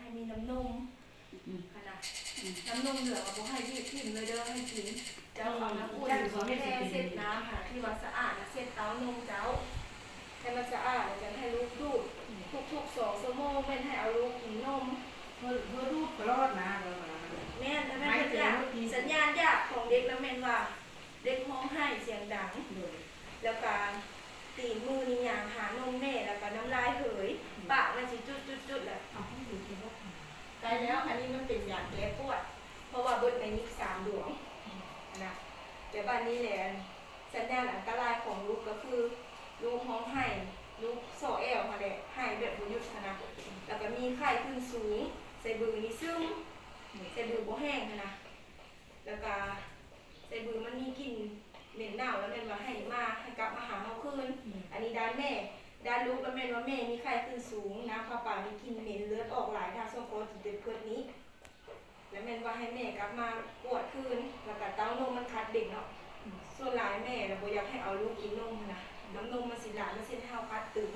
ໃຫ້ມີນ້ຳນົມຫັ້ນນະ ນ້ຳນົມເຫຼືອກໍບໍ່ໃຫ້ຖີບຖິ້ມເລີຍເດີ ໃຫ້ກິນ. ເຈົ້າເອົານ້ຳອຸ່ນແຊ່ເຊັດນ້ຳຫັ້ນນະ ທີ່ວ່າສະອາດນະ ເຊັດເຕົ້ານົມເຈົ້າ ໃຫ້ມັນສະອາດ ແລ້ວຈັ່ງໃຫ້ລູກດູດ ທຸກໆສອງຊົ່ວໂມງ ແມ່ນໃຫ້ເອົາລູກກິນນົມ ເພື່ອ ເພື່ອດູດຕະຫຼອດນະ. ແມ່ນ ແລ້ວແມ່ນສັນຍານຢາກຂອງເດັກ ແລ້ວແມ່ນວ່າ ເດັກຮ້ອງໄຫ້ສຽງດັງ ແລ້ວກະຕີນມືນີ້ຍ່າງຫານົມແມ່ ແລ້ວກະນ້ຳລາຍເຫີຍ ປາກມັນຊິຈຸດໆໆ ແລ້ວ ໃກ້ແລ້ວ ອັນນີ້ມັນເປັນຢາແກ້ປວດ ເພາະວ່າເບິດໄມຍິບສາມດວງນະ. ແຕ່ບາດນີ້ແຫຼະ ສັນຍານອັນຕະລາຍຂອງລູກກໍຄື ລູກຮ້ອງໄຫ້ ລູກສໍແອວຫັ້ນແຫຼະ ໄຫ້ແບບບໍ່ຢຸດຫັ້ນນະ ແລ້ວກະມີໄຂ້ຂຶ້ນສູງ ສາຍບືນີ້ຊຶມ ສາຍບືບໍ່ແຫ້ງຫັ້ນນະ. ແລ້ວກະສາຍບືມັນມີກິ່ນເໝັນເນົ່າ ແລ້ວແມ່ນວ່າໃຫ້ມາ ໃຫ້ກັບມາຫາເຮົາຄືນ. ອັນນີ້ດ້ານແມ່ ດ້ານລູກລະແມ່ນວ່າແມ່ມີໄຂ້ຂຶ້ນສູງ ນ້ຳປະປາມີກິ່ນເໝັນ ເລືອດອອກຫຼາຍ ຖ້າສອງຂໍ້ຈິເຕັດເພິດນີ້ ລະແມ່ນວ່າໃຫ້ແມ່ກັບມາກວດຄືນ ລະກະເຕົ້ານົມມັນຂາດເດັ່ງເນາະ. ສ່ວນຫຼາຍແມ່ລະບໍ່ຢາກໃຫ້ເອົາລູກກິນນົມຫັ້ນນະ ນ້ຳນົມມັນຊິຫຼາຍ ມັນຊິເຮັດໃຫ້ເຮົາຂາດຕຶງ.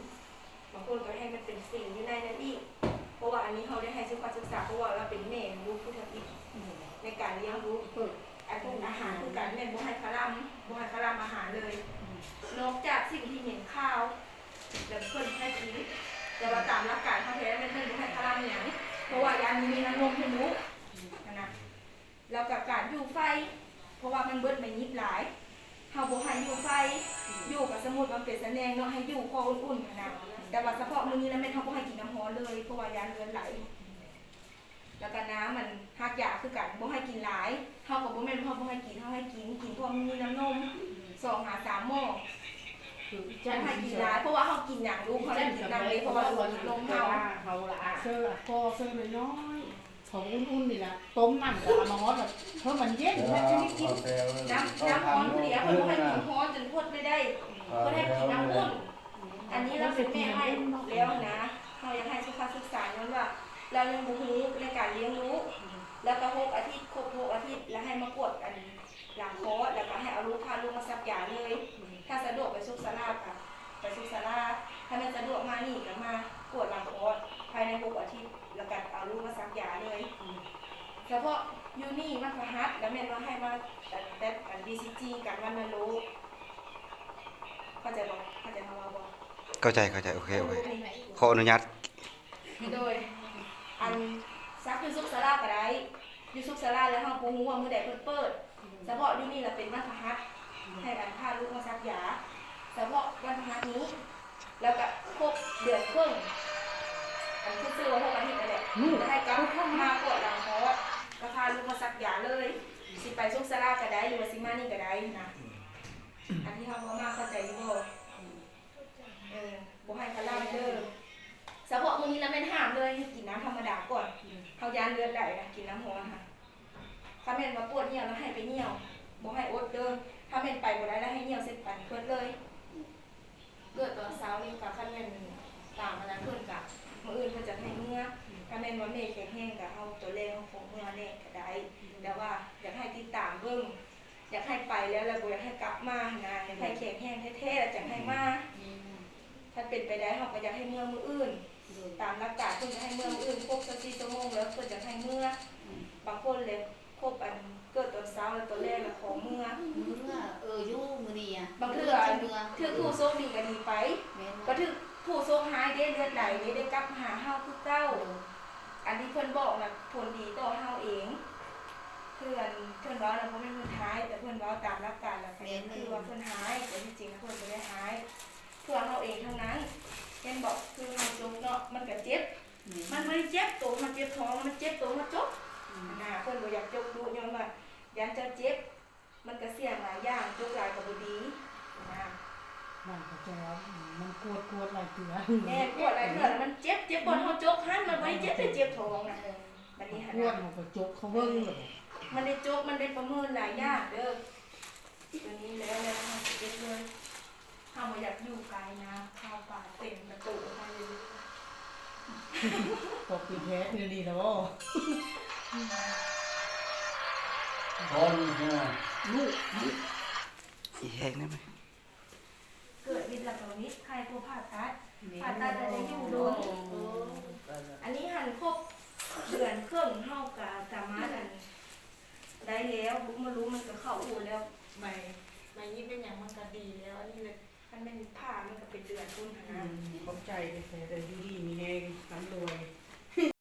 ບາງຄົນກໍໃຫ້ມັນເປັນສີຢູ່ໃນນັ້ນອີກ ເພາະວ່າອັນນີ້ເຮົາໄດ້ໃຫ້ສຸຂະສຶກສາ ເພາະວ່າລາວເປັນແມ່ ລູກຜູ້ທຳອິດໃນການລ້ຽງລູກ. ອັນອາຫານຄືກັນ ແມ່ນບໍ່ໃຫ້ຄະລຳ ບໍ່ໃຫ້ຄະລຳອາຫານເລີຍ ນອກຈາກສິ່ງທີ່ເໝັນຄາວ ແລ້ວເພິ່ນໃຫ້ກິນ. ແຕ່ວ່າຕາມຫຼັກການຂອງແທ້ແມ່ນເພິ່ນບໍ່ໃຫ້ຄະລຳຫຍັງ ເພາະວ່າຢ້ານບໍ່ມີນ້ຳນົມໃຫ້ລູກຫັ້ນນະ. ແລ້ວກໍການຢູ່ໄຟ ເພາະວ່າມັນເບິດໄມຍິບຫຼາຍ ເຮົາບໍ່ໃຫ້ຢູ່ໄຟ ຢູ່ກໍສົມມຸດວ່າເປັນສະແໜ່ງເນາະ ໃຫ້ຢູ່ຄໍອຸ່ນໆຫັ້ນນະ. ແຕ່ວ່າສະເພາະມື້ນີ້ລະແມ່ນເຮົາບໍ່ໃຫ້ກິນນ້ຳຮ້ອນເລີຍ ເພາະວ່າຢ້ານເລືອດໄຫຼ. ແລ້ວກໍນ້ຳອັນຮາກຢາຄືກັນ ບໍ່ໃຫ້ກິນຫຼາຍ ເຮົາກໍບໍ່ແມ່ນວ່າເຮົາບໍ່ໃຫ້ກິນ ເຮົາໃຫ້ກິນ ກິນເພາະມັນມີນ້ຳນົມ ສອງຫາສາມໝໍ້. ບໍ່ໃຫ້ກິນຫຼາຍ ເພາະວ່າເຮົາກິນຫຍັງລູກເຮົາໄດ້ກິນນຳເດ້ ເພາະວ່າລູກກິນນົມເຮົາ. ເຊີກໍເຊີນ້ອຍໆ ຂອງອຸ່ນໆນີ້ລະ ຕົ້ມນ້ຳກໍເອົາມາຮອດ ເພິ່ນມັນເຢັນ ເພິ່ນຈະໄດ້ກິນ. ນ້ຳ ນ້ຳຮ້ອນຜູ້ດຽວ ເພິ່ນບໍ່ໃຫ້ກິນຮ້ອນຈົນພົດໄດ້ໄດ໋ ເພິ່ນໃຫ້ກິນນ້ຳອຸ່ນ. ອັນນີ້ລາວເປັນແມ່ໃໝ່ແລ້ວນະ ເຮົາຢາກໃຫ້ສຸຂະສຶກສາ ຍ້ອນວ່າລາວຍັງບໍ່ຮູ້ໃນການລ້ຽງລູກ. ແລ້ວກໍຫົກອາທິດ ຄົບຫົກອາທິດ ແລ້ວໃຫ້ມາກວດອັນ ຫຼັງຄອດ ແລ້ວກໍໃຫ້ເອົາລູກ ພາລູກມາສັກຢາເລີຍ. ຖ້າສະດວກໄປສຸກສາລາກໍໄປສຸກສາລາ ຖ້າແມ່ນສະດວກມານີ້ກໍມາກວດຫຼັງຄອດພາຍໃນຫົກອາທິດ ແລ້ວກໍເອົາລູກມາສັກຢາເລີຍ. ສະເພາະຢູ່ນີ້ວັນພະຫັດ ລະແມ່ນວ່າໃຫ້ມາແບບ ອັນ ບີຊີຈີ ກັນວັນນະໂລກ. ເຂົ້າໃຈບໍ່? ເຂົ້າໃຈເຮົາເວົ້າບໍ່? ເຂົ້າໃຈ ເຂົ້າໃຈ ໂອເຄ ໂອເຄ ຂໍອະນຸຍາດ. ໂດຍ ອັນ ສັກຢູ່ສຸກສາລາກໍໄດ້ ຢູ່ສຸກສາລາ ແລ້ວເຮົາບໍ່ຮູ້ວ່າມື້ໃດເພິ່ນເປີດ. ສະເພາະຢູ່ນີ້ລະເປັນວັນພະຫັດ ໃຫ້ອັນພາລູກມາສັກຢາ ສະເພາະວັນພະຫັດນີ້ ແລ້ວກະຄົບເດືອນເຄິ່ງ ອັນຄືຊື່ວ່າຫົກອາທິດນັ້ນແຫຼະ ໃຫ້ກັບມາກວດຫຼັງຄອດ ກໍພາລູກມາສັກຢາເລີຍ. ຊິໄປສຸກສາລາກໍໄດ້ ຫຼືວ່າຊິມານີ້ກໍໄດ້ນະ. ອັນທີ່ເຮົາເວົ້າມາເຂົ້າໃຈຢູ່ບໍ່? ເອີ ບໍ່ໃຫ້ຄະລຳເດີ. ສະເພາະມື້ນີ້ລະແມ່ນຫ້າມເລີຍ ໃຫ້ກິນນ້ຳທຳມະດາກ່ອນ. ເຮົາຢ້ານເລືອດໄຫຼນະ ກິນນ້ຳຮ້ອນຫັ້ນ. ຄັນແມ່ນວ່າປວດຍ່ຽວລະໃຫ້ໄປຍ່ຽວ ບໍ່ໃຫ້ອົດເດີ. ຖ້າແມ່ນໄປບໍ່ໄດ້ລະໃຫ້ຍ່ຽວໃສ່ປັນເພິ່ນເລີຍ. ເກີດຕອນເຊົ້ານີ້ກະ ຄັນແມ່ນຕາມອັນນັ້ນເພິ່ນກະ ມື້ອື່ນເພິ່ນຈະໃຫ້ເມືອ. ຄັນແມ່ນວ່າແມ່ແຂງແຮງກະ ເຮົາຕອນແລງເຮົາຂໍເມືອແດ່ກະໄດ້. ແຕ່ວ່າຢາກໃຫ້ຕິດຕາມເບິ່ງ ຢາກໃຫ້ໄປແລ້ວ ແລ້ວບໍ່ຢາກໃຫ້ກັບມາຫັ້ນນະ ຢາກໃຫ້ແຂງແຮງແທ້ໆ ແລ້ວຈັ່ງໃຫ້ມາ. ຄັນເປັນໄປໄດ້ເຮົາກໍຢາກໃຫ້ເມືອມື້ອື່ນ. ຕາມຫຼັກການເພິ່ນຈະໃຫ້ເມືອມື້ອື່ນ ຄົບຊາວສີ່ຊົ່ວໂມງແລ້ວເພິ່ນຈະໃຫ້ເມືອ. ບາງຄົນເລີຍຄົບອັນເກີດຕອນເຊົ້າ ແລ້ວຕອນແລງແລ້ວຂໍເມືອ. ເມືອ ເອີ ຢູ່ມື້ນີ້ອະ ບາງເທື່ອຖືກຜູ້ໂຊກດີກໍດີໄປ ແມ່ນ ກໍຖືກຜູ້ໂຊກຮ້າຍເດ້ ເລືອດໄຫຼເດ້ ໄດ້ກັບມາຫາເຮົາຄືເກົ່າ. ອັນທີ່ເພິ່ນບອກນະ ຜົນດີຕໍ່ເຮົາເອງ. ຄືອັນເພິ່ນເວົ້ານະ ບໍ່ແມ່ນເພິ່ນຮ້າຍ ແຕ່ເພິ່ນເວົ້າຕາມຫຼັກການແລ້ວ ແມ່ນ ຄືວ່າເພິ່ນຮ້າຍ ແຕ່ທີ່ຈິງເພິ່ນບໍ່ໄດ້ຮ້າຍ ເພື່ອເຮົາເອງທັງນັ້ນ. ແມ່ນບໍ່? ຄືເຮົາຈົກເນາະ ມັນກະເຈັບ ມັນບໍ່ໄດ້ເຈັບໂຕເຮົາເຈັບທ້ອງ ມັນເຈັບໂຕເຮົາຈົກ. ນະ ເພິ່ນບໍ່ຢາກຈົກດຸ ຍ້ອນວ່າຢ້ານເຈົ້າເຈັບ. ມັນກະສ່ຽງຫຼາຍຢ່າງ ຈົກຫຼາຍກະບໍ່ດີນະ. ມັນກະຈະ ມັນກວດ ກວດຫຼາຍເທື່ອ ແມ່ນ ກວດຫຼາຍເທື່ອ ມັນເຈັບ ເຈັບບ່ອນເຮົາຈົກຫັ້ນ ມັນບໍ່ໄດ້ເຈັບແຕ່ເຈັບທ້ອງນະ. ບັດນີ້ຫັ້ນ ກວດ ນະ ມັນກະຈົກເຂົາເບິ່ງ ມັນໄດ້ຈົກ ມັນໄດ້ປະເມີນຫຼາຍຢ່າງເດີ. ຕົວນີ້ແລ້ວ ແລ້ວເຮົາຊິເຮັດເລີຍ ເຮົາບໍ່ຢາກຢູ່ໄກນະ ຂ້າວປາເຕັມກະໂຕເຮົາຢູ່. ບໍ່ເປັນແທ້ແນວນີ້ລະບໍ່? ລູກ ລູກ ອີແຮງໄດ້ໄໝ? ເກີດວິດລະກະວິດ ໄຂ້ກໍຜ່າຕັດ ຜ່າຕັດລະໄດ້ຢູ່ດົນ. ອັນນີ້ຫັ້ນຄົບ ເດືອນເຄິ່ງເຮົາກະສາມາດອັນ ໄດ້ແລ້ວ ບຸມມະລຸມມັນກະເຂົ້າອູ່ແລ້ວ ໃບ ໃບຍິບໃບຫຍັງມັນກະດີແລ້ວ ອັນນີ້ແຫຼະ ຄັນແມ່ນຜ່າມັນກະເປັນເດືອນພຸ້ນຫັ້ນນະ. ຂອບໃຈແທ້ໆເດີ ຢູ່ດີມີແຮງ ລ່ຳລວຍ.